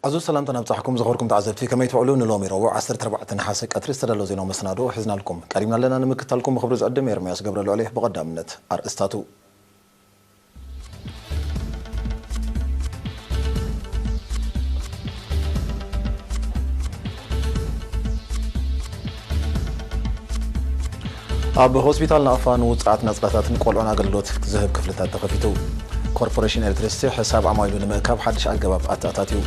ሕዙ ሰላምታ ናብጻሕኩም ዝኸርኩም ተዓዘብቲ፣ ከመይ ትውዕሉ? ንሎሚ ረቡዕ ዓሰርተ ኣርባዕተ ነሓሰ ቀትሪ ዝተዳለወ ዜናዊ መሰናዶ ሒዝናልኩም ቀሪብና ኣለና። ንምክታልኩም ብኽብሪ ዝዕድም ኤርምያስ ገብረልዑል እየ። ብቐዳምነት ኣርእስታቱ። ኣብ ሆስፒታል ናቕፋ ንውጽዓት ናጽላታትን ቆልዑን ኣገልግሎት ዝህብ ክፍልታት ተኸፊቱ። ኮርፖሬሽን ኤሌክትሪሲቲ ሕሳብ ዓማዊሉ ንምእካብ ሓድሽ ኣገባብ ኣተኣታትዩ።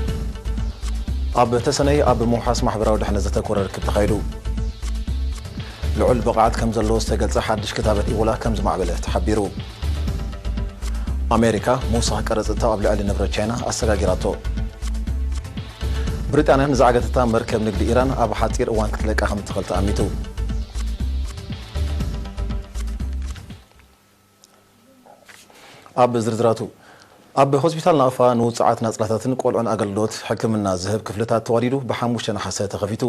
ኣብ ተሰነይ ኣብ ምውሓስ ማሕበራዊ ድሕነት ዘተኮረ ርክብ ተኻይዱ። ልዑል ብቕዓት ከም ዘለዎ ዝተገልጸ ሓድሽ ክታበት ኢቦላ ከም ዝማዕበለ ተሓቢሩ። ኣሜሪካ ምውሳኽ ቀረጽ እታው ኣብ ልዕሊ ንብረት ቻይና ኣሰጋጊራቶ። ብሪጣንያ ንዝዓገተታ መርከብ ንግዲ ኢራን ኣብ ሓጺር እዋን ክትለቃ ከም እትኽእል ተኣሚቱ። ኣብ ዝርዝራቱ፣ ኣብ ሆስፒታል ናቕፋ ንውጽዓት ናጽላታትን ቆልዑን ኣገልግሎት ሕክምና ዝህብ ክፍልታት ተዋዲዱ ብሓሙሽተ ነሓሰ ተኸፊቱ።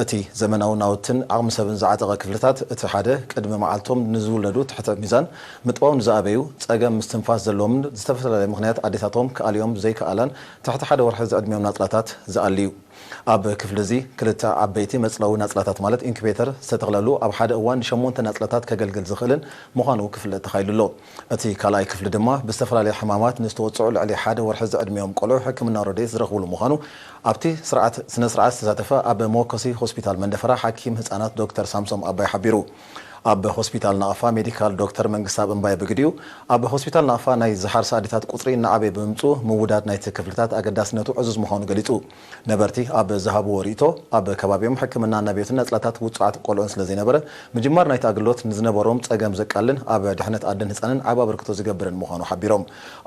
እቲ ዘመናዊ ናውትን ዓቕሚ ሰብን ዝዓጠቐ ክፍልታት፣ እቲ ሓደ ቅድሚ መዓልቶም ንዝውለዱ ትሕተ ሚዛን ምጥባው ንዝኣበዩ፣ ጸገም ምስትንፋስ ዘለዎምን ዝተፈላለየ ምኽንያት ኣዴታቶም ክኣልዮም ዘይከኣላን ትሕቲ ሓደ ወርሒ ዝዕድሚኦም ናጽላታት ዝኣሊ እዩ። ኣብ ክፍሊ እዚ ክልተ ዓበይቲ መጽለዊ ናጽላታት ማለት ኢንኩቤተር ዝተተኽለሉ ኣብ ሓደ እዋን ንሸሞንተ ናጽላታት ከገልግል ዝኽእልን ምዃኑ ክፍለጥ ተኻኢሉ ኣሎ። እቲ ካልኣይ ክፍሊ ድማ ብዝተፈላለየ ሕማማት ንዝተወጽዑ ልዕሊ ሓደ ወርሒ ዝዕድሚኦም ቆልዑ ሕክምናዊ ረድኤት ዝረኽብሉ ምዃኑ ኣብቲ ስርዓት ስነ ስርዓት ዝተሳተፈ ኣብ መወከሲ ሆስፒታል መንደፈራ ሓኪም ህጻናት ዶክተር ሳምሶም ኣባይ ሓቢሩ። ኣብ ሆስፒታል ናቕፋ ሜዲካል ዶክተር መንግስታብ እምባየ ብግዲኡ፣ ኣብ ሆስፒታል ናቕፋ ናይ ዝሓርሳ ኣዴታት ቁጽሪ እናዓበየ ብምምጽኡ ምውዳድ ናይቲ ክፍልታት ኣገዳስነቱ ዕዙዝ ምዃኑ ገሊጹ። ነበርቲ ኣብ ዝሃብዎ ርእይቶ፣ ኣብ ከባቢኦም ሕክምና እናቤቱን ነጽላታት ውጹዓት ቆልዑን ስለ ዘይነበረ፣ ምጅማር ናይቲ ኣገልግሎት ንዝነበሮም ጸገም ዘቃልን ኣብ ድሕነት ኣደን ህጻንን ዓቢ ኣበርክቶ ዝገብርን ምዃኑ ሓቢሮም።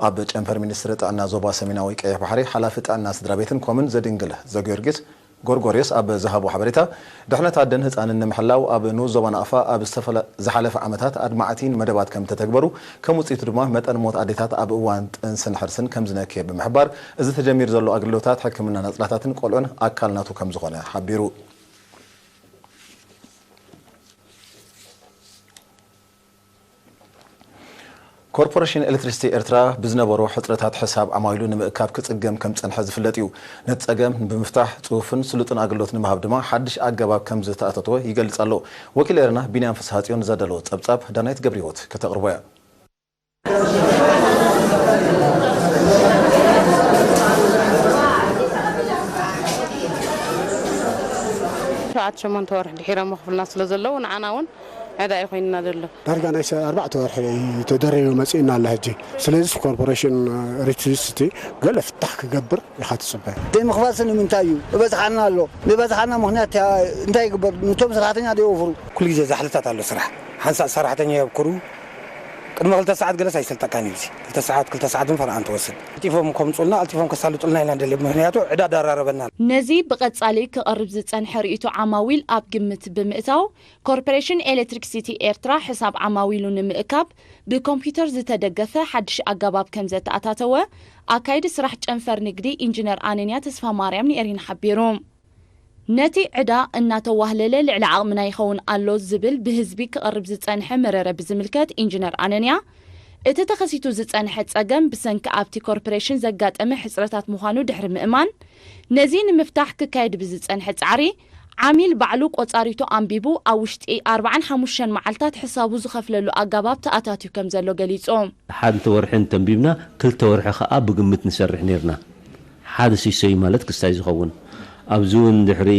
ኣብ ጨንፈር ሚኒስትሪ ጥዕና ዞባ ሰሜናዊ ቀይሕ ባሕሪ ሓላፊ ጥዕና ስድራ ቤትን ኮምን ዘድንግል ዘጊዮርጊስ ጎርጎርዮስ ኣብ ዝሃቦ ሓበሬታ፣ ድሕነት ኣደን ህጻንን ንምሕላው ኣብ ንኡስ ዞባ ናቕፋ ኣብ ዝተፈላ-፣ ዝሓለፈ ዓመታት ኣድማዕቲ መደባት ከም ተተግበሩ፣ ከም ውጽኢቱ ድማ መጠን ሞት ኣዴታት ኣብ እዋን ጥንስን ሕርስን ከም ዝነክየ ብምሕባር፣ እዚ ተጀሚሩ ዘሎ ኣገልግሎታት ሕክምና ናጽላታትን ቆልዑን ኣካል ናቱ ከም ዝኾነ ሓቢሩ። ኮርፖሬሽን ኤሌክትሪሲቲ ኤርትራ ብዝነበሮ ሕጽረታት ሕሳብ ዓማዊሉ ንምእካብ ክጽገም ከም ዝጸንሐ ዝፍለጥ እዩ። ነቲ ጸገም ብምፍታሕ ጽፉፍን ስሉጥን ኣገልግሎት ንምሃብ ድማ ሓድሽ ኣገባብ ከም ዝተኣታተወ ይገልጽ ኣሎ። ወኪል ኤረና ቢንያም ፍስሃጽዮን ዘዳለዎ ጸብጻብ ዳናይት ገብረህይወት ከተቕርቦ እያ። ሸውዓተ ሸሞንተ ወርሒ ድሒሮም ክፍልና ስለ ዘለዉ ንዓና እውን ዕዳ እዩ ኮይንና ዘሎ። ዳርጋ ናይ ሰ-፣ ኣርባዕተ ወርሒ ተደሪቡ መጺእና ኣሎ ሕጂ። ስለዚ ኮርፖሬሽን ኤሌክትሪሲቲ ገለ ፍታሕ ክገብር ኢኻ ትጽበ። ዘይምኽፋል ስኒ ንምንታይ እዩ? እበዝሓና ኣሎ። ዝበዝሓና ምኽንያት እንታይ ይግበር? ነቶም ሰራሕተኛ ዶ ይወፍሩ? ኩሉ ግዜ ዛሕልታት ኣሎ ስራሕ። ሓንሳእ ሰራሕተኛ የብክሩ። ቅድሚ ክልተ ሰዓት ገለስ ኣይሰልጠካን እዩ። እዚ ክልተ ሰዓት፣ ክልተ ሰዓትን ፈረቓን ትወስድ። ቀልጢፎም ከምጹልና፣ ቀልጢፎም ከሳልጡልና ኢና ንደሊ። ምኽንያቱ ዕዳ ዳራረበና። ነዚ ብቐጻሊ ክቐርብ ዝጸንሐ ርእይቶ ዓማዊል ኣብ ግምት ብምእታው፣ ኮርፖሬሽን ኤሌክትሪክሲቲ ኤርትራ ሕሳብ ዓማዊሉ ንምእካብ ብኮምፒውተር ዝተደገፈ ሓድሽ ኣገባብ ከም ዘተኣታተወ ኣካይዲ ስራሕ ጨንፈር ንግዲ ኢንጂነር ኣነንያ ተስፋማርያም ንኤሪና ሓቢሩ። ነቲ ዕዳ እናተዋህለለ ልዕሊ ዓቕምና ይኸውን ኣሎ ዝብል ብህዝቢ ክቐርብ ዝጸንሐ መረረ ብዝምልከት ኢንጂነር ኣነንያ፣ እቲ ተኸሲቱ ዝጸንሐ ጸገም ብሰንኪ ኣብቲ ኮርፖሬሽን ዘጋጠመ ሕጽረታት ምዃኑ ድሕሪ ምእማን፣ ነዚ ንምፍታሕ ክካየድ ብዝጸንሐ ጻዕሪ፣ ዓሚል ባዕሉ ቆጻሪቱ ኣንቢቡ ኣብ ውሽጢ ኣርባዓን ሓሙሽተን መዓልታት ሕሳቡ ዝኸፍለሉ ኣገባብ ተኣታትዩ ከም ዘሎ ገሊጹ። ሓንቲ ወርሒ እንተንቢብና፣ ክልተ ወርሒ ኸኣ ብግምት ንሰርሕ ኔርና። ሓደ ሲሶ እዩ ማለት ክስታይ ዝኸውን። ኣብዚ እውን ድሕሪ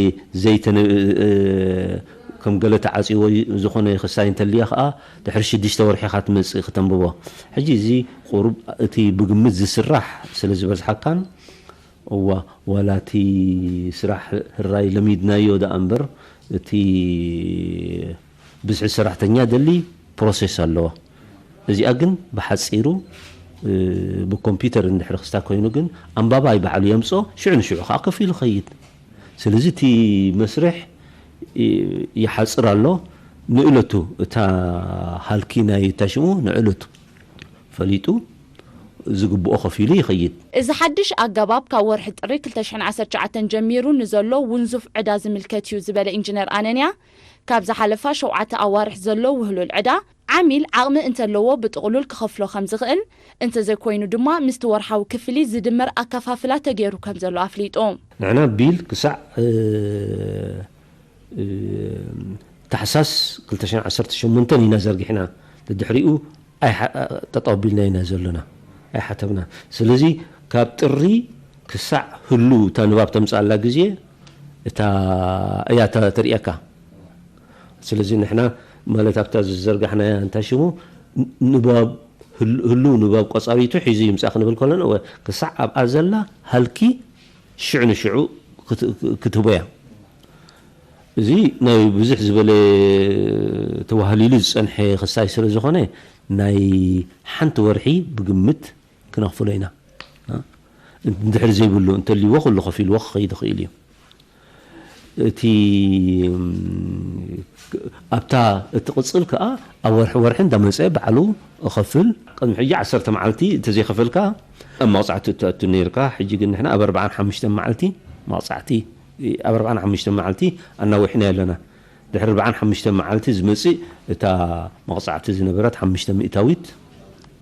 ዘይተነ-፣ እ-፣ ከም ገለ ተዓጽይዎ ዝኾነ ክስታይ እንተልያ ኸኣ፣ ድሕሪ ሽዱሽተ ወርሒ ኢኻ ትመጽእ ክተንብቦ። ሕጂ እዚ ቁሩብ እቲ ብግምት ዝስራሕ ስለ ዝበዝሓካን፣ እዋ፣ ዋላ እቲ ስራሕ ህራይ ለሚድናዮ ደኣ እምበር፣ እቲ ብዝሒ ሰራሕተኛ ደሊ ፕሮሴስ ኣለዎ። እዚኣ ግን ብሓጺሩ፣ እ፣ ብኮምፒውተር እንድሕሪ ክስታ ኮይኑ ግን ኣንባባይ ባዕሉ የምጾ፣ ሽዑ ንሽዑ ከኣ ከፊሉ ኸይድ። ስለዚ እቲ መስርሕ ይ-፣ ይሓጽር ኣሎ። ንእለቱ እታ ሃልኪ ናይ እታ ሽሙ ንእለቱ ፈሊጡ ዝግብኦ ከፊሉ ይኸይድ። እዚ ሓድሽ ኣገባብ ካብ ወርሒ ጥሪ ክልተ ሽሕን ዓሰርተ ትሽዓተን ጀሚሩ ንዘሎ ውንዙፍ ዕዳ ዝምልከት እዩ ዝበለ ኢንጂነር ኣነንያ፣ ካብ ዝሓለፋ ሸውዓተ ኣዋርሕ ዘሎ ውህሉል ዕዳ ዓሚል ዓቕሚ እንተለዎ ብጥቕሉል ክኸፍሎ ከም ዝኽእል፣ እንተዘይኮይኑ ድማ ምስቲ ወርሓዊ ክፍሊት ዝድመር ኣከፋፍላ ተገይሩ ከም ዘሎ ኣፍሊጡ። ንሕና ቢል ክሳዕ፣ እ፣ እ፣ ታሕሳስ ክልተ ሽሕን ዓሰርተ ሸሞንተን ኢና ዘርጊሕና። ድድሕሪኡ ኣይሓ-፣ ጠጠው ኣቢልና ኢና ዘሎና። ኣይሓተብና። ስለዚ ካብ ጥሪ ክሳዕ ህሉ እታ ንባብ ተምጽኣላ ግዜ እታ እያ ተ-፣ ተርእየካ። ስለዚ ንሕና ማለት ኣብታ ዝዘርጋሕናያ እንታይ ሽሙ ን-፣ ንባብ ህል-፣ ህሉ ንባብ ቆጻሪቱ ሒዙ ይምጻእ ክንብል ከለና ወ-፣ ክሳዕ ኣብኣ ዘላ ሃልኪ ሽዑ ንሽዑ ክት-፣ ክትህቦ እያ። እዚ ናይ ብዙሕ ዝበለ ተዋህሊሉ ዝጸንሐ ክሳይ ስለ ዝኾነ ናይ ሓንቲ ወርሒ ብግምት ክነኽፍሎ ኢና። እ? እንድሕር ዘይብሉ እንተልይዎ ኩሉ ከፊልዎ ክኸይድ ይኽእል እዩ። እቲ፣ እም፣ ኣብታ እትቕጽል ከኣ ኣብ ወርሒ ወርሒ እንዳመጸ ባዕሉ እኸፍል። ቅድሚ ሕጂ ዓሰርተ መዓልቲ እንተዘይኸፈልካ ኣብ መቕጻዕቲ እትኣቱ ነይርካ። ሕጂ ግን ንሕና ኣብ ኣርብዓን ሓሙሽተን መዓልቲ መቕጻዕቲ፣ ኣብ ኣርብዓን ሓሙሽተን መዓልቲ ኣናዊሕና ኣለና። ድሕሪ ኣርብዓን ሓሙሽተን መዓልቲ ዝመጽእ እታ መቕጻዕቲ ዝነበረት ሓሙሽተ ሚእታዊት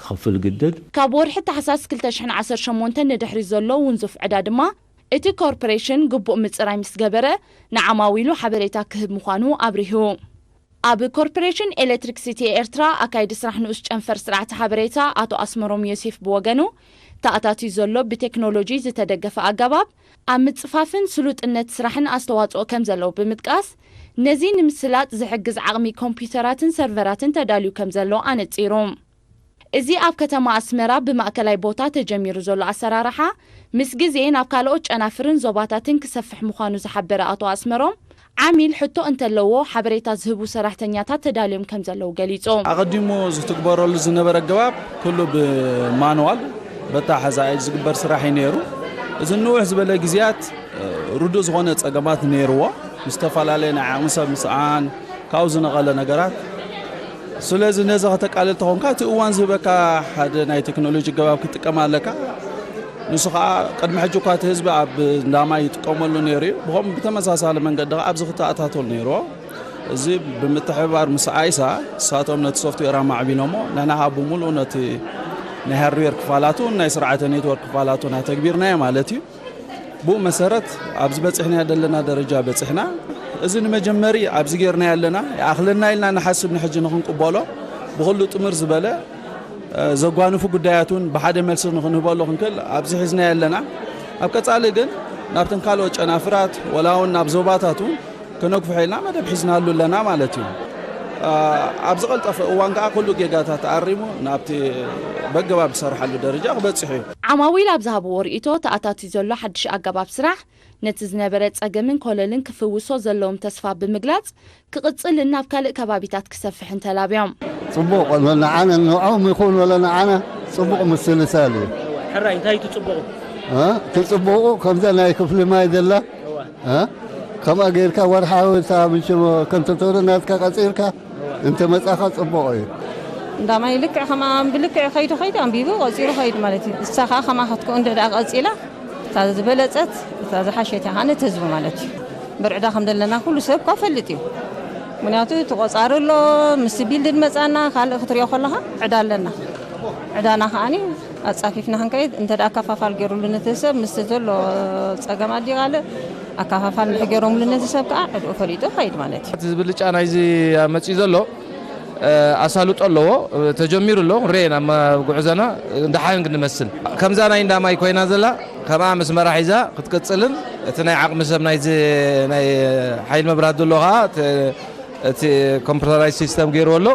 ክኸፍል ግደድ። ካብ ወርሒ ታሕሳስ ክልተ ሽሕን ዓሰርተ ሸሞንተን ንድሕሪት ዘሎ ውንዙፍ ዕዳ ድማ እቲ ኮርፖሬሽን ግቡእ ምጽራይ ምስ ገበረ ንዓማዊሉ ሓበሬታ ክህብ ምዃኑ ኣብሪሁ። ኣብ ኮርፖሬሽን ኤሌክትሪክ ሲቲ ኤርትራ ኣካይዲ ስራሕ ንኡስ ጨንፈር ስራሕቲ ሓበሬታ ኣቶ ኣስመሮም ዮሴፍ ብወገኑ፣ ተኣታትዩ ዘሎ ብቴክኖሎጂ ዝተደገፈ ኣገባብ ኣብ ምጽፋፍን ስሉጥነት ስራሕን ኣስተዋጽኦ ከም ዘለዎ ብምጥቃስ፣ ነዚ ንምስላጥ ዝሕግዝ ዓቕሚ ኮምፒውተራትን ሰርቨራትን ተዳልዩ ከም ዘሎ ኣነጺሩ። እዚ ኣብ ከተማ ኣስመራ ብማእከላይ ቦታ ተጀሚሩ ዘሎ ኣሰራርሓ፣ ምስ ግዜ ናብ ካልኦት ጨናፍርን ዞባታትን ክሰፍሕ ምዃኑ ዝሓበረ ኣቶ ኣስመሮም፣ ዓሚል ሕቶ እንተለዎ ሓበሬታ ዝህቡ ሰራሕተኛታት ተዳልዮም ከም ዘለዉ ገሊጹ። ኣቐዲሙ ዝትግበረሉ ዝነበረ ኣገባብ ኩሉ ብማንዋል፣ በታ ሓዛይ ዝግበር ስራሕ እዩ ነይሩ። እዚ ንውሕ ዝበለ ግዜያት፣ እ፣ ርዱእ ዝኾነ ጸገማት ነይርዎ። ምስ ዝተፈላለየ ናይ ዓቕሚ ሰብ ምስኣን፣ ካብኡ ዝነቐለ ነገራት። ስለዚ ነዚ ከተቃልል ተኾንካ፣ እቲ እዋን ዝህበካ ሓደ ናይ ቴክኖሎጂ ኣገባብ ክትጥቀም ኣለካ። ንሱ ኸኣ ቅድሚ ሕጂ እኳ እቲ ህዝቢ ኣብ እንዳማይ ይጥቀመሉ ነይሩ እዩ። ብኸምኡ ብተመሳሳሊ መንገዲ ኸኣ ኣብዚ ክተኣታተሉ ነይርዎ። እዚ ብምትሕብባር ምስ ኣይሳ፣ ንሳቶም ነቲ ሶፍትዌር ኣማዕቢሎሞ፣ ንሕና ኸኣ ብምሉኡ ነቲ ናይ ሃርድዌር ክፋላቱ፣ ናይ ስርዓተ ኔትወርክ ክፋላቱ ኣተግቢርናዮ ማለት እዩ። ብኡ መሰረት ኣብዚ በጺሕናዮ ዘለና ደረጃ በጺሕና። እዚ ንመጀመሪ ኣብዚ ጌርናዮ ኣለና፣ ይኣኽለና ኢልና ንሓስብ ንሕጂ ንኽንቅበሎ ብኹሉ ጥምር ዝበለ፣ እ፣ ዘጓንፉ ጉዳያት እውን ብሓደ መልሲ ንኽንህበሉ ክንክእል ኣብዚ ሒዝናዮ ኣለና። ኣብ ቀጻሊ ግን ናብተን ካልኦት ጨናፍራት ወላ እውን ናብ ዞባታት እውን ክነግፍሖ ኢልና መደብ ሒዝናሉ ኣለና ማለት እዩ። እ፣ ኣብ ዝቐልጠፈ እዋን ከኣ ኩሉ ጌጋታት ተኣሪሙ ናብቲ በገባብ ዝሰርሓሉ ደረጃ ክበጽሕ እዩ። ዓማዊል ኣብ ዝሃብዎ ርእይቶ፣ ተኣታትዩ ዘሎ ሓድሽ ኣገባብ ስራሕ፣ ነቲ ዝነበረ ጸገምን ኮለልን ክፍውሶ ዘለዎም ተስፋ ብምግላጽ፣ ክቕጽልን ናብ ካልእ ከባቢታት ክሰፍሕን ተላብዮም። ጽቡቕ፣ ንዓነ ንዕኦም ይኹን ወላ ንዓነ ጽቡቕ ምስልሳል እዩ። ሕራይ እንታይ እዩ እቲ ጽቡቑ? እ? እቲ ጽቡቑ ከምዛ ናይ ክፍሊ ማይ ዘላ፣ እዋ። እ? ከምኣ ጌርካ ወርሓዊ እታ ምሽ ከም ተተወረ ናትካ ቀጺርካ እንተ መጻኻ ጽቡቕ እዩ። እንዳ ማይ ልክዕ ከምኣ ብልክዕ ከይዱ ከይዱ ኣንቢቡ ቀጺሩ ከይዱ ማለት እዩ። እሳ ከኣ ከምኣ ክትከውን እንድሕር ደኣ ቀጺላ፣ እታ ዝበለጸት፣ እታ ዝሓሸት እያ፣ ነቲ ህዝቢ ማለት እዩ። እምበር ዕዳ ከም ዘለና ኩሉ ሰብ እኳ ፈልጥ እዩ። ምኽንያቱ እቲ ቆጻሪ ኣሎ፣ ምስ ቢልድ መጻና፣ ካልእ ክትሪኦ ከለኻ ዕዳ ኣለና። ዕዳና ከኣኒ ኣጻፊፍና ክንከይድ፣ እንተ ደኣ ኣከፋፋል ገይሩሉ ነቲ ሰብ፣ ምስቲ ዘሎ ጸገማት ድዩ ካልእ ኣከፋፋል እንድሕር ገይሮምሉ ነቲ ሰብ ከኣ ዕድኡ ፈሊጡ ይኸይድ ማለት እዩ። እቲ ብልጫ ናይዚ መጺኡ ዘሎ፣ እ፣ ኣሳልጦ ኣለዎ፣ ተጀሚሩ ኣሎ፣ ክንሪኦ ኢና ኣብ ጉዕዞና፣ ደሓን ክንመስል። ከምዛ ናይ እንዳ ማይ ኮይና ዘላ፣ ከምኣ መስመራ ሒዛ ክትቅጽልን፣ እቲ ናይ ዓቕሚ ሰብ ናይዚ ናይ ሓይሊ መብራህቲ ዘሎ ከኣ፣ እቲ፣ እቲ ኮምፒውተራይዝ ሲስተም ገይርዎ ኣሎ።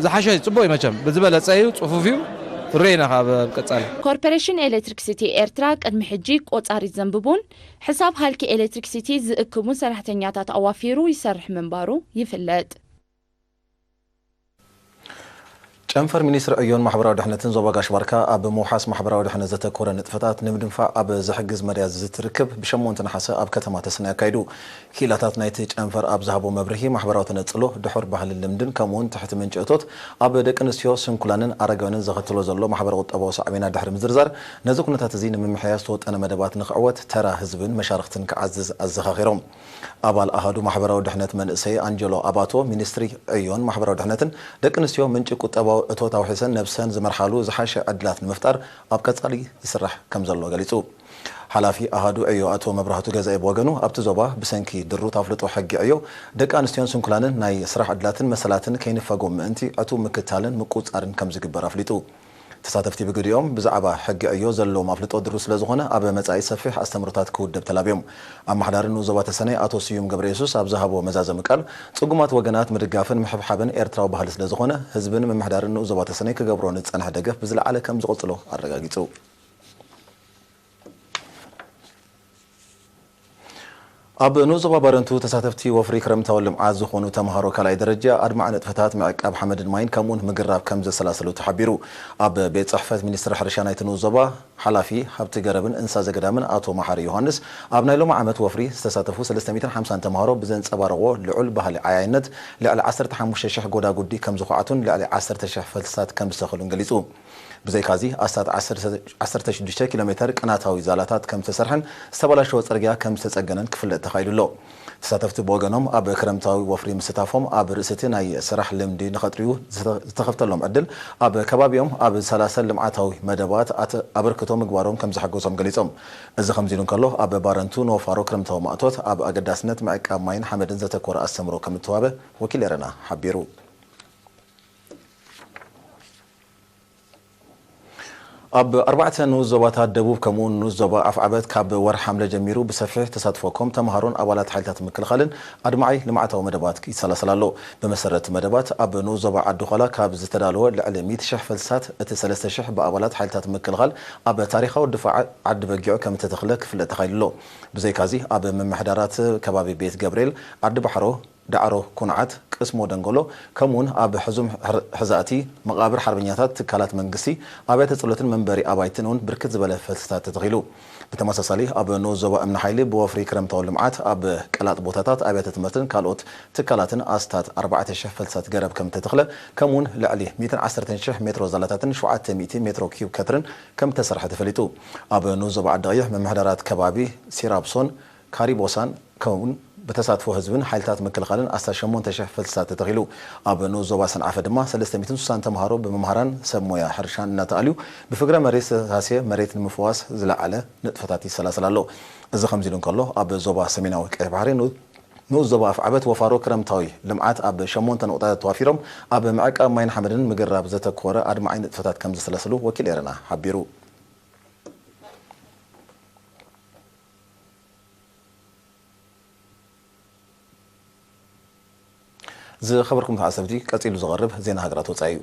ዝሓሸ እዩ፣ ጽቡቕ እዩ መቸም። ብዝበለጸ እዩ፣ ጽፉፍ እዩ። ክንሪኦ ኢና ካብ ቀጻሊ። ኮርፖሬሽን ኤሌክትሪክሲቲ ኤርትራ ቅድሚ ሕጂ ቆጻሪት ዘንብቡን ሕሳብ ሃልኪ ኤሌክትሪክሲቲ ዝእክቡን ሰራሕተኛታት ኣዋፊሩ ይሰርሕ ምንባሩ ይፍለጥ። ጨንፈር ሚኒስትሪ ዕዮን ማሕበራዊ ድሕነትን ዞባ ጋሽ ባርካ ኣብ ምውሓስ ማሕበራዊ ድሕነት ዘተኮረ ንጥፈታት ንምድንፋዕ ኣብ ዝሕግዝ መዳያት ዝትርክብ ብሸሞንተ ነሓሰ ኣብ ከተማ ተሰነይ ኣካይዱ። ክኢላታት ናይቲ ጨንፈር ኣብ ዝሃቦ መብርሂ፣ ማሕበራዊ ተነጽሎ፣ ድሑር ባህልን ልምድን ከምኡውን ትሕቲ ምንጪ እቶት ኣብ ደቂ ኣንስትዮ፣ ስንኩላንን ኣረጋውያንን ዘኸትሎ ዘሎ ማሕበረ ቁጠባዊ ሳዕቤናት ድሕሪ ምዝርዛር፣ ነዚ ኩነታት እዚ ንምምሕያሽ ዝተወጠነ መደባት ንክዕወት ተራ ህዝብን መሻርኽትን ክዓዝዝ ኣዘኻኺሮም። ኣባል ኣሃዱ ማሕበራዊ ድሕነት መንእሰይ ኣንጀሎ ኣባቶ፣ ሚኒስትሪ ዕዮን ማሕበራዊ ድሕነትን ደቂ ኣንስትዮ ምንጪ ቁጠባዊ እቶት ኣውሒሰን ነብሰን ዝመርሓሉ ዝሓሸ ዕድላት ንምፍጣር ኣብ ቀጻሊ ይስራሕ ከም ዘሎ ገሊጹ። ሓላፊ ኣሃዱ ዕዮ ኣቶ መብራህቱ ገዛኢ ብወገኑ፣ ኣብቲ ዞባ ብሰንኪ ድሩት ኣፍልጦ ሕጊ ዕዮ ደቂ ኣንስትዮን ስንኩላንን ናይ ስራሕ ዕድላትን መሰላትን ከይንፈጎም ምእንቲ ዕቱብ ምክታልን ምቁጽጻርን ከም ዝግበር ኣፍሊጡ። ተሳተፍቲ ብግዲኦም፣ ብዛዕባ ሕጊ ዕዮ ዘለዎም ኣፍልጦ ድሩት ስለ ዝኾነ፣ ኣብ መጻኢ ሰፊሕ ኣስተምህሮታት ክውደብ ተላብዮም። ኣመሓዳሪ ንኡስ ዞባ ተሰነይ ኣቶ ስዩም ገብረየሱስ ኣብ ዝሃቦ መዛዘሚ ቃል፣ ጽጉማት ወገናት ምድጋፍን ምሕብሓብን ኤርትራዊ ባህሊ ስለ ዝኾነ፣ ህዝብን ምምሕዳርን ንኡስ ዞባ ተሰነይ ክገብሮ ንዝጸንሐ ደገፍ ብዝለዓለ ከም ዝቕጽሎ ኣረጋጊጹ። ኣብ ንኡስ ዞባ ባረንቱ ተሳተፍቲ ወፍሪ ክረምታዊ ልምዓት ዝኾኑ ተምሃሮ ካልኣይ ደረጃ ኣድማዒ ንጥፈታት ምዕቃብ ሓመድን ማይን ከምኡውን ምግራብ ከም ዘሰላሰሉ ተሓቢሩ። ኣብ ቤት ጽሕፈት ሚኒስትሪ ሕርሻ ናይቲ ንኡስ ዞባ ሓላፊ ሃብቲ ገረብን እንስሳ ዘገዳምን ኣቶ መሓሪ ዮሃንስ፣ ኣብ ናይ ሎሚ ዓመት ወፍሪ ዝተሳተፉ ሰለስተ ሚእትን ሓምሳን ተምሃሮ ብዘንጸባረቕዎ ልዑል ባህሊ ዓያይነት ልዕሊ ዓሰርተ ሓሙሽተ ሽሕ ጎዳጉዲ ከም ዝኹዓቱን ልዕሊ ዓሰርተ ሽሕ ፈልስታት ከም ዝተኸሉን ገሊጹ። ብዘይካዚ ኣስታት ዓሰርተ ሽዱሽተ ኪሎ ሜተር ቅናታዊ ዛላታት ከም ዝተሰርሐን ዝተበላሸወ ጽርግያ ከም ዝተጸገነን ክፍለጥ ተኻኢሉ ኣሎ። ተሳተፍቲ ብወገኖም፣ ኣብ ክረምታዊ ወፍሪ ምስታፎም ኣብ ርእሲ እቲ ናይ ስራሕ ልምዲ ንኸጥርዩ ዝተ-፣ ዝተኸፍተሎም ዕድል፣ ኣብ ከባቢኦም ኣብ ዝሰላሰል ልምዓታዊ መደባት ኣተ-፣ ኣበርክቶ ምግባሮም ከም ዘሐጎሶም ገሊጾም። እዚ ከምዚ ኢሉ እንከሎ፣ ኣብ ባረንቱ ንወፋሮ ክረምታዊ ማእቶት ኣብ ኣገዳስነት ምዕቃብ ማይን ሓመድን ዘተኮረ ኣስተምህሮ ከም እተዋህበ ወኪል ኤረና ሓቢሩ። ኣብ ኣርባዕተ ንኡስ ዞባታት ደቡብ ከምኡውን ንኡስ ዞባ ኣፍዓበት ካብ ወርሒ ሓምለ ጀሚሩ ብሰፊሕ ተሳትፎ ኮም ተምሃሮን ኣባላት ሓይልታት ምክልኻልን ኣድማዒ ልምዓታዊ መደባት ይሰላሰል ኣሎ። ብመሰረት መደባት ኣብ ንኡስ ዞባ ዓዲ ዃላ ካብ ዝተዳለወ ልዕሊ ሚእቲ ሽሕ ፈልስታት እቲ ሰለስተ ሽሕ ብኣባላት ሓይልታት ምክልኻል ኣብ ታሪኻዊ ድፋዕ ዓዲ በጊዑ ከም እተተኽለ ክፍለጥ ተኻኢሉ ኣሎ። ብዘይካዚ ኣብ ምምሕዳራት ከባቢ ቤት ገብርኤል፣ ዓዲ ባሕሮ፣ ዳዕሮ፣ ኩንዓት፣ ቅስሞ ደንጎሎ፣ ከምኡውን ኣብ ሕዙም ሕር-፣ ሕዛእቲ፣ መቓብር ሓርበኛታት፣ ትካላት መንግስቲ፣ ኣብያተ ጸሎትን መንበሪ ኣባይትን እውን ብርክት ዝበለ ፈልስታት ተተኺሉ። ብተመሳሳሊ ኣብ ንኡስ ዞባ እምኒ ሓይሊ ብወፍሪ ክረምታዊ ልምዓት ኣብ ቀላጥ ቦታታት ኣብያተ ትምህርትን ካልኦት ትካላትን ኣስታት ኣርባዕተ ሽሕ ፈልስታት ገረብ ከም እተተኽለ፣ ከምኡውን ልዕሊ ሚእትን ዓሰርተን ሽሕ ሜትሮ ዛላታትን ሸውዓተ ሚእቲ ሜትሮ ኪዩብ ከትርን ከም እተሰርሐ ተፈሊጡ። ኣብ ንኡስ ዞባ ዓዲ ቀይሕ ምምሕዳራት ከባቢ ሲራብሶን ካሪቦሳን ከምኡውን ብተሳትፎ ህዝብን ሓይልታት ምክልኻልን ኣስታት ሸሞንተ ሽሕ ፈልስታት ተተኺሉ። ኣብ ንኡስ ዞባ ሰንዓፈ ድማ ሰለስተ ሚእትን ስሳን ተምሃሮ ብመምሃራን ሰብ ሞያ ሕርሻን እናተኣልዩ ብፍግረ መሬት ዝተሳስየ መሬት ንምፍዋስ ዝለዓለ ንጥፈታት ይሰላሰል ኣሎ። እዚ ከምዚ ኢሉ እንከሎ፣ ኣብ ዞባ ሰሜናዊ ቀይሕ ባሕሪ ንኡ-፣ ንኡስ ዞባ ኣፍዓበት ወፋሮ ክረምታዊ ልምዓት ኣብ ሸሞንተ ነቑጣታት ተዋፊሮም ኣብ ምዕቃብ ማይን ሓመድን ምግራብ ዘተኮረ ኣድማዒ ንጥፈታት ከም ዘሰላሰሉ ወኪል ኤረና ሓቢሩ። ዝኸበርኩም ተዓዘብቲ፣ ቀጺሉ ዝቐርብ ዜና ሃገራት ወጻኢ እዩ።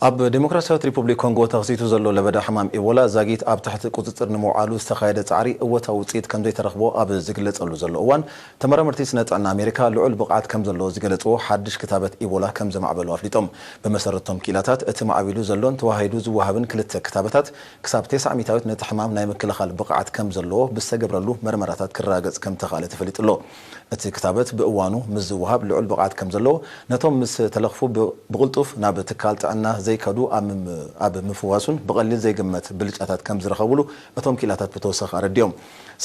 ኣብ ዴሞክራሲያዊት ሪፑብሊክ ኮንጎ ተኸሲቱ ዘሎ ለበዳ ሕማም ኢቦላ ዛጊት ኣብ ትሕቲ ቁጽጽር ንምውዓሉ ዝተኻየደ ጻዕሪ እወታዊ ውጽኢት ከም ዘይተረኽቦ ኣብ ዝግለጸሉ ዘሎ እዋን፣ ተመራመርቲ ስነ ጥዕና ኣሜሪካ ልዑል ብቕዓት ከም ዘለዎ ዝገለጽዎ ሓድሽ ክታበት ኢቦላ ከም ዘማዕበሉ ኣፍሊጦም። ብመሰረቶም ክኢላታት፣ እቲ ማዕቢሉ ዘሎን ተዋሂዱ ዝወሃብን ክልተ ክታበታት ክሳብ ተስዓ ሚእታዊት ነቲ ሕማም ናይ ምክልኻል ብቕዓት ከም ዘለዎ ብዝተገብረሉ መርመራታት ክረጋገጽ ከም ተኻእለ ተፈሊጡ ኣሎ። እቲ ክታበት ብእዋኑ ምስ ዝወሃብ ልዑል ብቕዓት ከም ዘለዎ፣ ነቶም ምስ ተለኽፉ ብ-፣ ብቕልጡፍ ናብ ትካል ጥዕና ዘይከዱ ኣብ ምም-፣ ኣብ ምፍዋሱን ብቐሊል ዘይግመት ብልጫታት ከም ዝረኸቡሉ እቶም ክኢላታት ብተወሳኺ ኣረዲኦም።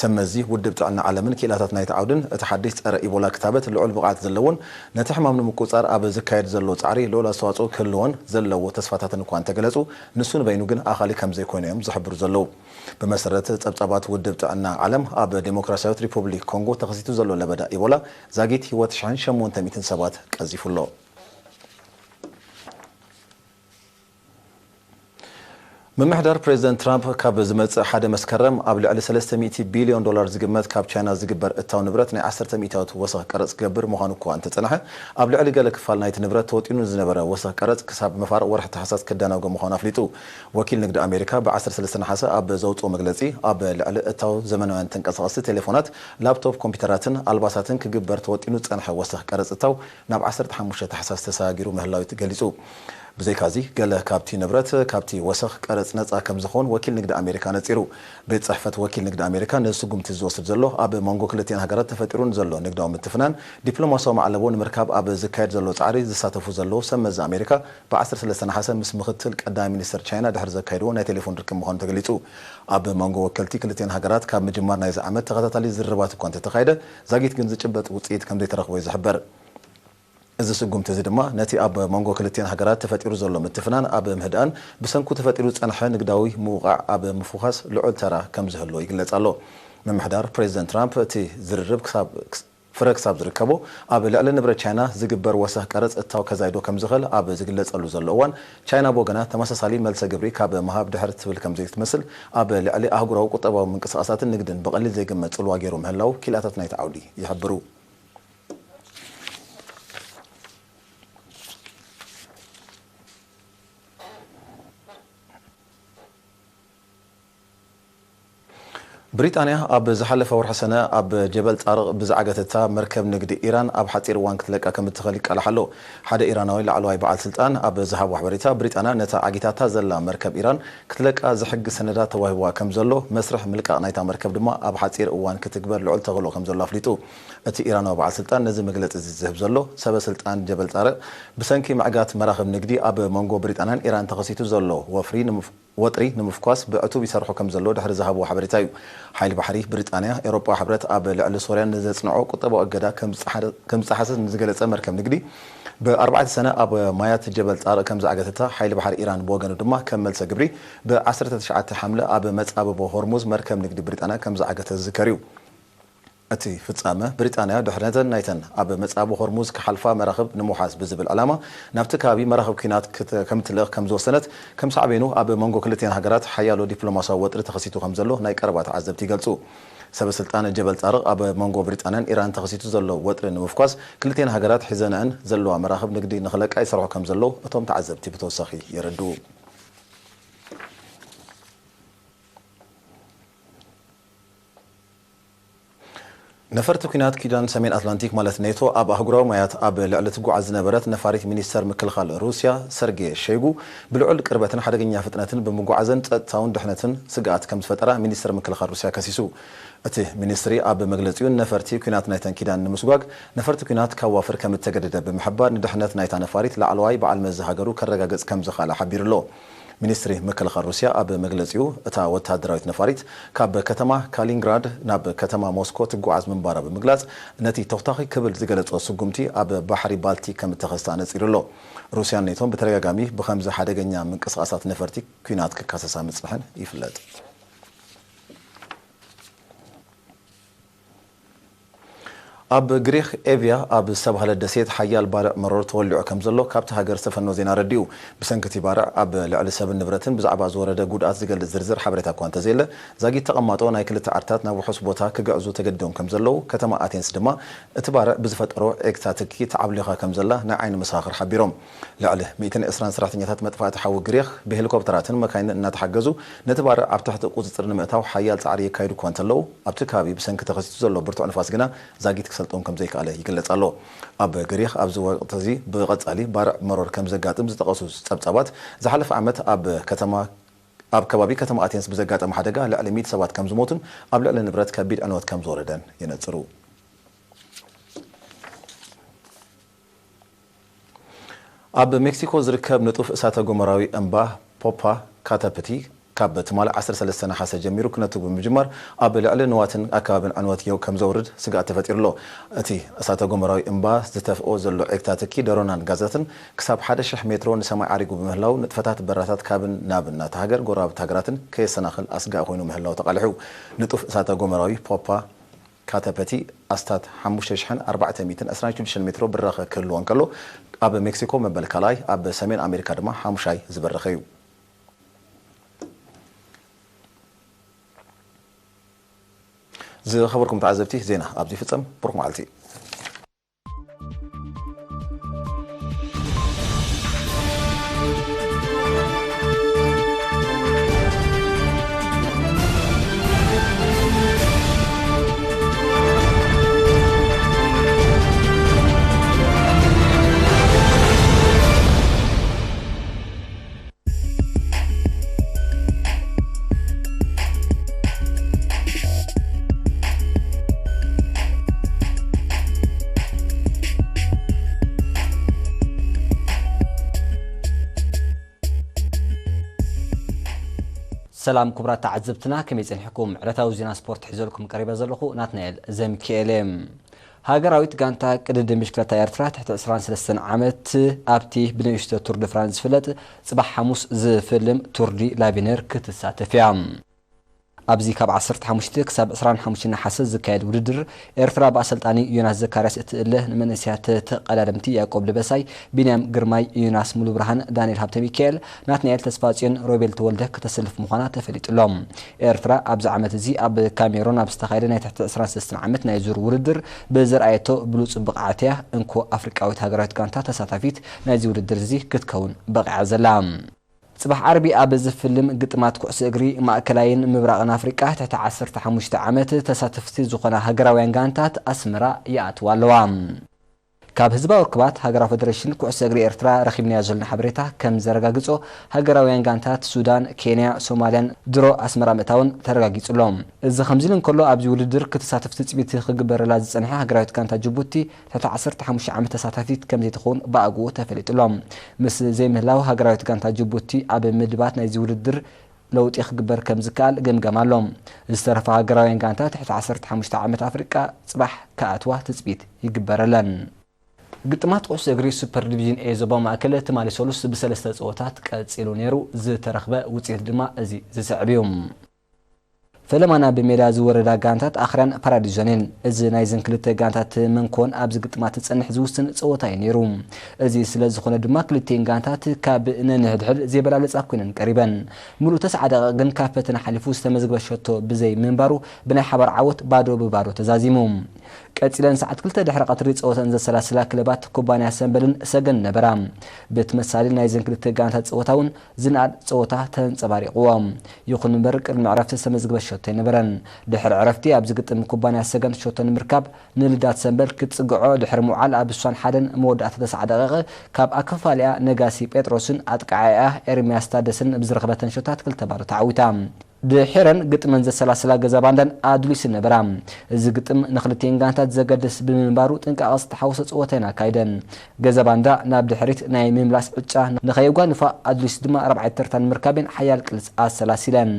ሰብ መዚ ውድብ ጥዕና ዓለምን ክኢላታት ናይቲ ዓውድን፣ እቲ ሓድሽ ጸረ ኢቦላ ክታበት ልዑል ብቕዓት ዘለዎን ነቲ ሕማም ንምቁጽጻር ኣብ ዝካየድ ዘሎ ጻዕሪ ልዑል ኣስተዋጽኦ ክህልዎን ዘለዎ ተስፋታትን እኳ እንተገለጹ፣ ንሱ ንበይኑ ግን ኣኻሊ ከም ዘይኮነ እዮም ዝሕብሩ ዘለዉ። ብመሰረት ጸብጻባት ውድብ ጥዕና ዓለም፣ ኣብ ዴሞክራሲያዊት ሪፑብሊክ ኮንጎ ተኸሲቱ ዘሎ ለበዳ ኢቦላ ዛጊት ህይወት ሽሕን ሸሞንተ ሚእትን ሰባት ቀዚፉ ኣሎ። ምምሕዳር ፕሬዚደንት ትራምፕ ካብ ዝመጽእ ሓደ መስከረም ኣብ ልዕሊ ሰለስተ ሚእቲ ቢልዮን ዶላር ዝግመት ካብ ቻይና ዝግበር እታው ንብረት ናይ ዓሰርተ ሚእታዊት ወሰኽ ቀረጽ ክገብር ምዃኑ እኳ እንተጸንሐ፣ ኣብ ልዕሊ ገለ ክፋል ናይቲ ንብረት ተወጢኑ ዝነበረ ወሰኽ ቀረጽ ክሳብ መፋርቕ ወርሒ ታሕሳስ ክደናጎ ምዃኑ ኣፍሊጡ። ወኪል ንግዲ ኣሜሪካ ብ ዓሰርተ ሰለስተ ነሓሰ ኣብ ዘውጽኦ መግለጺ፣ ኣብ ልዕሊ እታው ዘመናውያን ተንቀሳቐስቲ ቴሌፎናት፣ ላፕቶፕ ኮምፒውተራትን ኣልባሳትን ክግበር ተወጢኑ ዝጸንሐ ወሰኽ ቀረጽ እታው ናብ ዓሰርተ ሓሙሽተ ታሕሳስ ተሰጋጊሩ ምህላው ገሊጹ። ብዘይካዚ፣ ገለ ካብቲ ንብረት ካብቲ ወሰኽ ቀረጽ ነጻ ከም ዝኸውን ወኪል ንግዲ ኣሜሪካ ነጺሩ። ቤት ጽሕፈት ወኪል ንግዲ ኣሜሪካ ነዚ ስጉምቲ ዝወስድ ዘሎ፣ ኣብ መንጎ ክልቲኣን ሃገራት ተፈጢሩ ንዘሎ ንግዳዊ ምትፍናን ዲፕሎማሲያዊ ማዕለቦ ንምርካብ ኣብ ዝካየድ ዘሎ ጻዕሪ ዝሳተፉ ዘለዉ ሰብ መዚ ኣሜሪካ ብ ዓሰርተ ሰለስተ ነሓሰ ምስ ምኽትል ቀዳማይ ሚኒስትር ቻይና ድሕሪ ዘካየድዎ ናይ ቴሌፎን ርክብ ምዃኑ ተገሊጹ። ኣብ መንጎ ወከልቲ ክልቲኣን ሃገራት ካብ ምጅማር ናይዚ ዓመት ተኸታታሊ ዝርርባት እኳ እንተተኻየደ፣ ዛጊት ግን ዝጭበጥ ውጽኢት ከም ዘይተረኽቦ እዩ ዝሕበር። እዚ ስጉምቲ እዚ ድማ ነቲ ኣብ መንጎ ክልቲኣን ሃገራት ተፈጢሩ ዘሎ ምትፍናን ኣብ ምህዳእን ብሰንኩ ተፈጢሩ ዝጸንሐ ንግዳዊ ምውቓዕ ኣብ ምፍዃስ ልዑል ተራ ከም ዝህልዎ ይግለጽ ኣሎ። ምምሕዳር ፕሬዚደንት ትራምፕ እቲ ዝርርብ ክሳብ ፍረ ክሳብ ዝርከቦ፣ ኣብ ልዕሊ ንብረት ቻይና ዝግበር ወሰኽ ቀረጽ እታው ከዛይዶ ከም ዝኽእል ኣብ ዝግለጸሉ ዘሎ እዋን፣ ቻይና ብወገና ተመሳሳሊ መልሰ ግብሪ ካብ ምሃብ ድሕር ትብል ከም ዘይትመስል፣ ኣብ ልዕሊ ኣህጉራዊ ቁጠባዊ ምንቅስቓሳትን ንግድን ብቐሊል ዘይግመት ጽልዋ ገይሩ ምህላው ክኢላታት ናይቲ ዓውዲ ይሕብሩ። ብሪጣንያ ኣብ ዝሓለፈ ወርሒ ሰነ ኣብ ጀበል ጣርቕ ብዝዓገተታ መርከብ ንግዲ ኢራን ኣብ ሓጺር እዋን ክትለቃ ከም እትኽእል ይቃላሕ ኣሎ። ሓደ ኢራናዊ ላዕለዋይ በዓል ስልጣን ኣብ ዝሃቦ ሓበሬታ፣ ብሪጣንያ ነታ ዓጊታታ ዘላ መርከብ ኢራን ክትለቃ ዝሕግዝ ሰነዳት ተዋሂብዋ ከም ዘሎ፣ መስርሕ ምልቃቕ ናይታ መርከብ ድማ ኣብ ሓጺር እዋን ክትግበር ልዑል ተኽእሎ ከም ዘሎ ኣፍሊጡ። እቲ ኢራናዊ በዓል ስልጣን ነዚ መግለጺ እዚ ዝህብ ዘሎ፣ ሰበ ስልጣን ጀበል ጣርቕ ብሰንኪ ምዕጋት መራኽብ ንግዲ ኣብ መንጎ ብሪጣንያን ኢራን ተኸሲቱ ዘሎ ወፍሪ ንምፍ-፣ ወጥሪ ንምፍኳስ ብዕቱብ ይሰርሑ ከም ዘለዉ ድሕሪ ዝሃብዎ ሓበሬታ እዩ። ሓይሊ ባሕሪ ብሪጣንያ፣ ኤውሮጳዊ ሕብረት ኣብ ልዕሊ ሶርያ ንዘጽንዖ ቁጠባዊ እገዳ ከም ዝጸሓ-፣ ከም ዝጸሓሰ ንዝገለጸ መርከብ ንግዲ፣ ብኣርባዕተ ሰነ ኣብ ማያት ጀበል ጣርቕ ከም ዝዓገተታ፣ ሓይሊ ባሕሪ ኢራን ብወገኑ ድማ ከም መልሰ ግብሪ፣ ብዓሰርተ ትሽዓተ ሓምለ ኣብ መጻብቦ ሆርሙዝ መርከብ ንግዲ ብሪጣንያ ከም ዝዓገተ ዝዝከር እዩ። እቲ ፍጻመ፣ ብሪጣንያ ድሕነተን ናይተን ኣብ መጻብቦ ሆርሙዝ ክሓልፋ መራኽብ ንምውሓስ ብዝብል ዕላማ፣ ናብቲ ከባቢ መራኽብ ኲናት ክት-፣ ከም ትልእኽ ከም ዝወሰነት፣ ከም ሳዕቤኑ ኣብ መንጎ ክልቲኣን ሃገራት ሓያሎ ዲፕሎማስያዊ ወጥሪ ተኸሲቱ ከም ዘሎ ናይ ቀረባ ተዓዘብቲ ይገልጹ። ሰበ ስልጣን ጀበል ጣርቕ ኣብ መንጎ ብሪጣንያን ኢራን ተኸሲቱ ዘሎ ወጥሪ ንምፍኳስ፣ ክልቲኣን ሃገራት ሒዘንአን ዘለዋ መራኽብ ንግዲ ንኽለቃ ይሰርሑ ከም ዘለዉ እቶም ተዓዘብቲ ብተወሳኺ የረድኡ። ነፈርቲ ኲናት ኪዳን ሰሜን ኣትላንቲክ ማለት ኔቶ ኣብ ኣህጉራዊ ማያት ኣብ ልዕሊ ትጓዓዝ ዝነበረት ነፋሪት ሚኒስተር ምክልኻል ሩስያ ሰርጌ ሸይጉ ብልዑል ቅርበትን ሓደገኛ ፍጥነትን ብምጉዓዘን ጸጥታውን ድሕነትን ስግኣት ከም ዝፈጠራ ሚኒስተር ምክልኻል ሩስያ ከሲሱ። እቲ ሚኒስትሪ ኣብ መግለጺኡ ነፈርቲ ኲናት ናይተን ኪዳን ንምስጓግ ነፈርቲ ኲናት ካዋፍር ከም እተገደደ ብምሕባር ንድሕነት ናይታ ነፋሪት ላዕለዋይ በዓል መዚ ሃገሩ ከረጋግጽ ከም ዝኸኣለ ሓቢሩ ኣሎ። ሚኒስትሪ ምክልኻል ሩስያ ኣብ መግለጺኡ፣ እታ ወተሃደራዊት ነፋሪት ካብ ከተማ ካሊንግራድ ናብ ከተማ ሞስኮ ትጓዓዝ ምንባራ ብምግላጽ፣ ነቲ ተኹታኺ ክብል ዝገለጾ ስጉምቲ ኣብ ባሕሪ ባልቲክ ከም እተኸስተ ኣነጺሩ ኣሎ። ሩስያን ኔቶን ብተደጋጋሚ ብኸምዚ ሓደገኛ ምንቅስቓሳት ነፈርቲ ኲናት ክካሰሳ ምጽንሐን ይፍለጥ። ኣብ ግሪኽ ኤቪያ ኣብ ዝተባህለ ደሴት ሓያል ባርዕ መሮር ተወሊዑ ከም ዘሎ ካብቲ ሃገር ዝተፈነወ ዜና ኣረዲኡ። ብሰንኪ እቲ ባርዕ ኣብ ልዕሊ ሰብን ንብረትን ብዛዕባ ዝወረደ ጉድኣት ዝገልጽ ዝርዝር ሓበሬታ እኳ እንተዘየለ፣ ዛጊት ተቐማጦ ናይ ክልተ ዓድታት ናብ ውሑስ ቦታ ክግዕዙ ተገዲዶም ከም ዘለዉ፣ ከተማ ኣቴንስ ድማ እቲ ባርዕ ብዝፈጠሮ ዒግታ ትኪ ተዓብሊኻ ከም ዘላ ናይ ዓይኒ መሰኻኽር ሓቢሮም። ልዕሊ ሚእትን ዕስራን ሰራሕተኛታት መጥፋእቲ ሓዊ ግሪኽ ብሄሊኮፕተራትን መካይንን እናተሓገዙ ነቲ ባርዕ ኣብ ትሕቲ ቁጽጽር ንምእታው ሓያል ጻዕሪ የካይዱ እኳ እንተለዉ፣ ኣብቲ ከባቢ ብሰንኪ ተኸሲቱ ዘሎ ብርቱዕ ንፋስ ግና ዛጊት ክሰልጦም ከም ዘይከኣለ ይግለጽ ኣሎ። ኣብ ግሪኽ ኣብዚ ወቕቲ እዚ ብቐጻሊ ባርዕ መሮር ከም ዘጋጥም ዝጠቐሱ ጸብጻባት፣ ዝሓለፈ ዓመት ኣብ ከተማ፣ ኣብ ከባቢ ከተማ ኣቴንስ ብዘጋጠመ ሓደጋ ልዕሊ ሚእቲ ሰባት ከም ዝሞቱን ኣብ ልዕሊ ንብረት ከቢድ ዕንወት ከም ዝወረደን የነጽሩ። ኣብ ሜክሲኮ ዝርከብ ንጡፍ እሳተ ጎመራዊ እምባ ፖፓ ካተፕቲ ካብ ትማሊ ዓሰርተ ሰለስተ ነሓሰ ጀሚሩ ክነቱ ብምጅማር፣ ኣብ ልዕሊ ንዋትን ኣከባብን ዕንወት የው ከም ዘውርድ ስግኣት ተፈጢሩ ኣሎ። እቲ እሳተ ጎመራዊ እምባ ዝተፍኦ ዘሎ ዒግታ ትኪ ደሮናን ጋዛትን ክሳብ ሓደ ሽሕ ሜትሮ ንሰማይ ዓሪጉ ብምህላው፣ ንጥፈታት በራታት ካብን ናብን ናታ ሃገር ጎረባብቲ ሃገራትን ከየሰናኽል ኣስጋኢ ኮይኑ ምህላው ተቓሊሑ። ንጡፍ እሳተ ጎመራዊ ፖፓ ካተፐቲ ኣስታት ሓሙሽተ ሽሕን ኣርባዕተ ሚእትን ዕስራን ሽዱሽተን ሜትሮ ብራኸ ክህልዎ እንከሎ፣ ኣብ ሜክሲኮ መበል ካልኣይ፣ ኣብ ሰሜን ኣሜሪካ ድማ ሓሙሻይ ዝበረኸ እዩ። ዝኸበርኩም ተዓዘብቲ፣ ዜና ኣብዚ ይፍጸም። ብሩኽ መዓልቲ። ሰላም ክቡራት ተዓዘብትና፣ ከመይ ጸኒሕኩም? ዕለታዊ ዜና ስፖርት ሒዘልኩም ቀሪበ ዘለኹ ናትናኤል ዘሚካኤል እየ። ሃገራዊት ጋንታ ቅድድም ብሽክለታ ኤርትራ ትሕቲ ዕስራን ሰለስተን ዓመት ኣብቲ ብንእሽቶ ቱር ድ ፍራንስ ዝፍለጥ ጽባሕ ሓሙስ ዝፍልም ቱር ዲ ላቪነር ክትሳተፍ እያ። ኣብዚ ካብ ዓሰርተ ሓሙሽተ ክሳብ ዕስራን ሓሙሽተን ነሓሰ ዝካየድ ውድድር ኤርትራ ብኣሰልጣኒ ዮናስ ዘካርያስ እትእለ፣ ንመንእሰያት ተቐዳደምቲ ያዕቆብ ደበሳይ፣ ቢንያም ግርማይ፣ ዮናስ ሙሉብርሃን፣ ዳንኤል ሃብተሚካኤል፣ ናትናኤል ተስፋጽዮን፣ ሮቤል ተወልደ ከተሰልፍ ምዃና ተፈሊጡ ኣሎ። ኤርትራ ኣብዚ ዓመት እዚ ኣብ ካሜሮን ኣብ ዝተኻየደ ናይ ትሕቲ ዕስራን ሰለስተን ዓመት ናይ ዙር ውድድር ብዘርኣየቶ ብሉጽ ብቕዓት እያ እንኮ ኣፍሪቃዊት ሃገራዊት ጋንታ ተሳታፊት ናይዚ ውድድር እዚ ክትከውን በቒዓ ዘላ። ጽባሕ ዓርቢ ኣብ ዝፍልም ግጥማት ኩዕሶ እግሪ ማእከላይን ምብራቕን ኣፍሪቃ ትሕቲ ዓሰርተ ሓሙሽተ ዓመት ተሳተፍቲ ዝኾና ሃገራውያን ጋንታት ኣስመራ ይኣትዋ ኣለዋ። ካብ ህዝባዊ ርክባት ሃገራዊ ፈደሬሽን ኩዕሶ እግሪ ኤርትራ ረኺብናዮ ዘለና ሓበሬታ ከም ዘረጋግጾ፣ ሃገራውያን ጋንታት ሱዳን፣ ኬንያ፣ ሶማልያን ድሮ ኣስመራ ምእታውን ተረጋጊጹ ኣሎ። እዚ ከምዚ ኢሉ እንከሎ፣ ኣብዚ ውድድር ክትሳተፍ ትጽቢት ክግበረላ ዝጸንሐ ሃገራዊት ጋንታ ጅቡቲ ትሕቲ ዓሰርተ ሓሙሽተ ዓመት ተሳታፊት ከም ዘይትኸውን ብኣግኡ ተፈሊጡ ኣሎ። ምስ ዘይምህላው ሃገራዊት ጋንታ ጅቡቲ ኣብ ምድባት ናይዚ ውድድር ለውጢ ክግበር ከም ዝከኣል ግምገም ኣሎ። ዝተረፋ ሃገራውያን ጋንታ ትሕቲ ዓሰርተ ሓሙሽተ ዓመት ኣፍሪቃ ጽባሕ ክኣትዋ ትጽቢት ይግበረለን። ግጥማት ኩዕሶ እግሪ ሱፐር ዲቪዥን ኤ ዞባ ማእከል ትማሊ ሰሉስ ብሰለስተ ጸወታት ቀጺሉ ነይሩ። ዝተረኽበ ውጽኢት ድማ እዚ ዝስዕብ እዩ። ፈለማና ብሜዳ ዝወረዳ ጋንታት ኣኽርያን ፓራዲዞን እየን። እዚ ናይዘን ክልተ ጋንታት መን ኮን ኣብዚ ግጥማት ዝጸንሕ ዝውስን ጸወታ እዩ ነይሩ። እዚ ስለ ዝኾነ ድማ ክልቲኤን ጋንታት ካብ ነንሕድሕድ ዘይበላለጻ ኮይነን ቀሪበን። ምሉእ ተስዓ ደቂቕ ግን ካብ ፈተነ ሓሊፉ ዝተመዝግበ ሸቶ ብዘይ ምንባሩ ብናይ ሓባር ዓወት ባዶ ብባዶ ተዛዚሙ። ቀጺለን ሰዓት ክልተ ድሕሪ ቀትሪ ጸወተን ዘሰላስላ ክለባት ኩባንያ ሰምበልን ሰገን ነበራ። ብተመሳሳሊ ናይዘን ክልተ ጋንታት ጸወታ እውን ዝንኣድ ጸወታ ተንጸባሪቕዎ። ይኹን እምበር ቅድሚ ዕረፍቲ ዝተመዝግበ ሸቶ ኣይነበረን። ድሕሪ ዕረፍቲ ኣብዚ ግጥም ኩባንያ ሰገን ሸቶ ንምርካብ ንልዳት ሰምበል ክትጽግዖ ድሕሪ ምውዓል ኣብ እሷን ሓደን መወዳእታ ተስዓ ደቂቕ ካብ ኣከፋፋሊኣ ነጋሲ ጴጥሮስን ኣጥቃዓያ ኤርምያስ ታደሰን ብዝረኸበተን ሸቶታት ክልተ ባዶ ተዓዊታ። ድሒረን ግጥመን ዘሰላስላ ገዛ ባንዳን ኣዱሊስን ነበራ። እዚ ግጥም ንክልቲኤን ጋንታት ዘገድስ ብምንባሩ ጥንቃቐ ዝተሓወሶ ጸወታ እየን ኣካይደን። ገዛ ባንዳ ናብ ድሕሪት ናይ ምምላስ ዕጫ ንኸየጓንፋ ኣዱሊስ ድማ ራብዓይቲ ተርታ ንምርካብ እየን ሓያል ቅልጽ ኣሰላሲለን።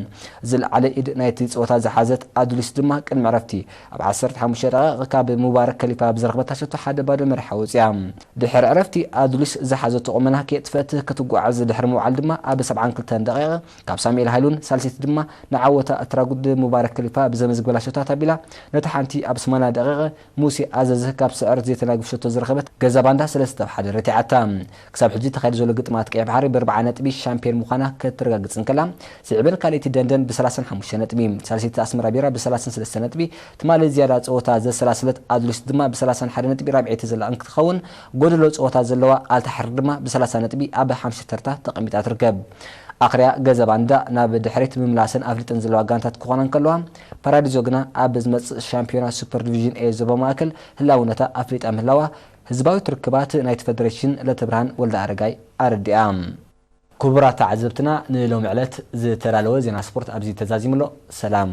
ዝለዓለ ኢድ ናይቲ ጸወታ ዝሓዘት ኣዱሊስ ድማ ቅድሚ ዕረፍቲ ኣብ ዓሰርተ ሓሙሽተ ደቂቕ ካብ ሙባረክ ከሊፋ ብዝረኽበታ ሸቶ ሓደ ባዶ መሪሓ ወጺኣ። ድሕሪ ዕረፍቲ ኣዱሊስ ዝሓዘቶ ቁመና ከየጥፈት ክትጓዓዝ ድሕሪ ምውዓል ድማ ኣብ ሰብዓን ክልተን ደቂቕ ካብ ሳሙኤል ሃይሉን ሳልሲት ድማ ንዓወታ እትራጉድ ሙባረክ ከሊፋ ብዘመዝግበላ ሸቶታት ኣቢላ ነታ ሓንቲ ኣብ ሰማንያ ደቂቕ ሙሴ ኣዘዘ ካብ ስዕረት ዘይተናግፍ ሸቶ ዝረኸበት ገዛ ባንዳ ሰለስተ ኣብ ሓደ ረቲዓታ። ክሳብ ሕጂ ተኻይዱ ዘሎ ግጥማት ቀይሕ ባሕሪ ብኣርብዓ ነጥቢ ሻምፒዮን ምዃና ከተረጋግጽ እንከላ፣ ስዒበን ካልኣይቲ ደንደን ብሰላሳን ሓሙሽተ ነጥቢ፣ ሳልሰይቲ ኣስመራ ቢራ ብሰላሳን ሰለስተ ነጥቢ፣ ትማሊ ዝያዳ ጸወታ ዘሰላሰለት ኣድሊስ ድማ ብሰላሳን ሓደ ነጥቢ ራብዐይቲ ዘላ እንትትኸውን፣ ጎደሎ ጸወታ ዘለዋ ኣልታሕር ድማ ብሰላሳ ነጥቢ ኣብ ሓሙሽተ ተርታ ተቐሚጣ ትርከብ። ኣኽርያ ገዛ ባንዳ ናብ ድሕሪት ምምላሰን ኣፍሊጠን ዘለዋ ጋንታት ክኾና እንከለዋ፣ ፓራዲዞ ግና ኣብ ዝመጽእ ሻምፒዮና ሱፐር ዲቪዥን ኤ ዞባ ማእከል ህላውነታ ኣፍሊጣ ምህላዋ ህዝባዊት ርክባት ናይቲ ፈደሬሽን ለተብርሃን ወልደኣረጋይ ኣረዲኣ። ክቡራት ተዓዘብትና፣ ንሎሚ ዕለት ዝተዳለወ ዜና ስፖርት ኣብዚ ተዛዚሙ ኣሎ። ሰላም።